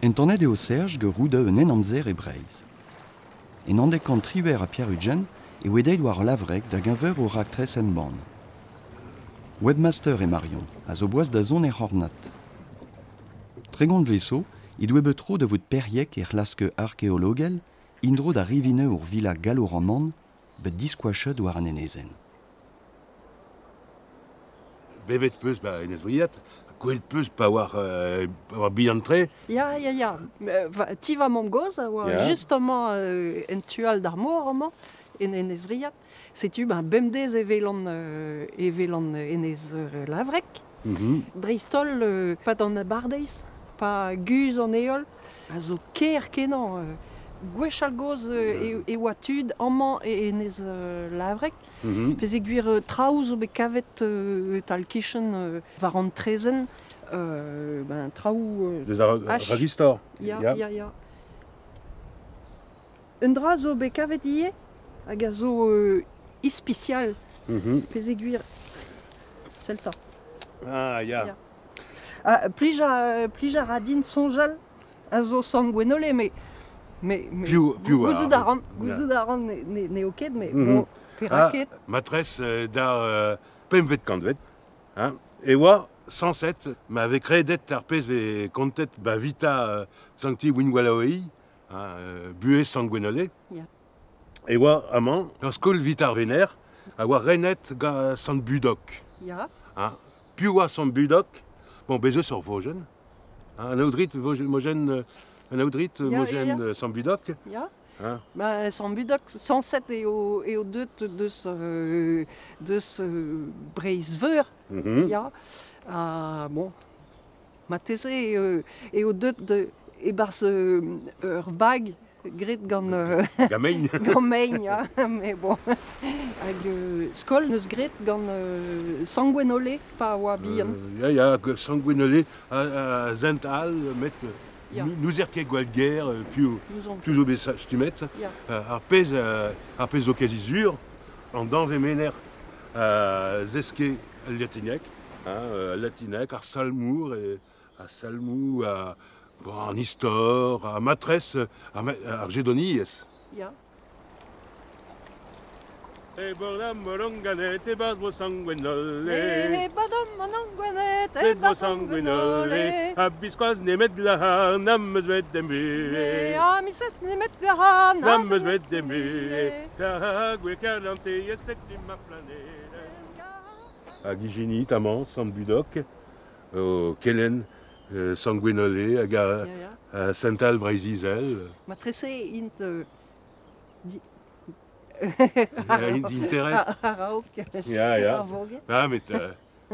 Entanet eo Serge gant roudoù un henamzer e Breizh. En 1998 e oa deuet war Lavreg da geñver o raktres embann. Webmaster eo Marion, a zo boas da zont er c'hornad. 30 vloaz zo he doa bet tro da vout periek er c'hlask arkeologel en-dro da rivinoù ur vila gallo-roman bet diskoachet war an enezenn. Bevet 'peus 'ba Enez Vriad, gwelet 'peus pa oar pa oar bihan-tre. Ya, ya, ya. Ti va mamm-gozh a oa justement en tu all d'ar mor amañ, en Enez Vriad. Setu ben, bemdez e welan, e welan Enez Lavreg. Dreist-holl 'pad an abardaez, pa guzh an heol, a zo ker-kenañ. Gwechall-gozh e oa tud amañ e Enez Lavreg. Pezeogwir traoù zo bet kavet e-tal-kichen war an traezhenn, ben traoù... Deus ar ragistor. Ya, ya, ya. Un dra zo bet kavet ivez hag a zo ispisial, pezeogwir sell 'ta. Ah, ya. Ya. Ah, plij a, plij a ra din soñjal a zo Sant Gwenole, met mais, mais Piv, piv gouzout a ran, gouzout a ran n'eo ket, mais bon, perak ket? Matresse d'ar pempvet kantved, hein, e oa sañset ma vez kredet ar pezh vez kontet ba Vita Sancti Winwaloei, hein, buhez Sant Gwenole. E oa amañ ur skol evit ar venec'h a oa renet gant Sant Budok. Hein, piv oa Sant Budok? Bon, bez' eus ur vojenn. An aodrit mojenn an aodrit mojenn Sant Budok. Ya. Hein? Ba, Sant Budok, sañset eo, eo deut deus, deus Breizh-Veur. Ya. Ha bon, marteze eo, eo deut de, e-barzh ur vag graet gant Gant mein. Gant mein, ya. Mais bon. Hag skol 'neus graet gant Sant Gwenole pa oa bihan. Ya, ya, Sant Gwenole a sent all, met n'ouzer ket gwall ger piv piv zo bet stummet. Ar pezh ar pezh zo kazi sur, an danvez-menec'h a zeske al latineg, hein, al latineg, ar salmour, ar salmoù, an istor, ar matrez, ar jedoniezh. Ya. E bordam moronganet e bas sanguenole. E bordam moronganet e bas sanguenole. Ha biskoazh nemet glac'har n'am eus bet em buhez. Ha misez nemet glac'har n'am eus bet em buhez. Kar gwir karantez setu ma flanedenn. Hag ijinit amañ Sant Budok o kelenn Sant Gwenole hag a Sental Breizh-Izel. Matrese int int interet. A-raok Ya, ya. ar voger. Ah, met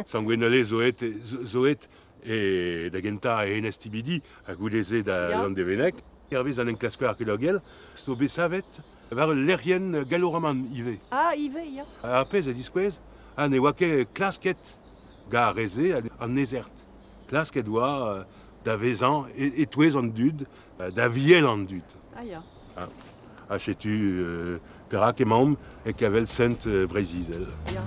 Sant Gwenole zo aet, zo aet e, da gentañ e Enez Tibidi ha goude-se da Landevenneg. Hervez an enklasker arkeologel zo bet savet war ul lec'hienn gallo-roman ivez. Ah, ivez, ya. Ar pezh a ziskouez ha ne oa ket klasket gant ar re-se an ezert. Klasket oa da vezañ e-touez an dud, da viel an dud. Ah ya. Ha setu perak emaomp e kavell sent Breizh-Izel. Ya.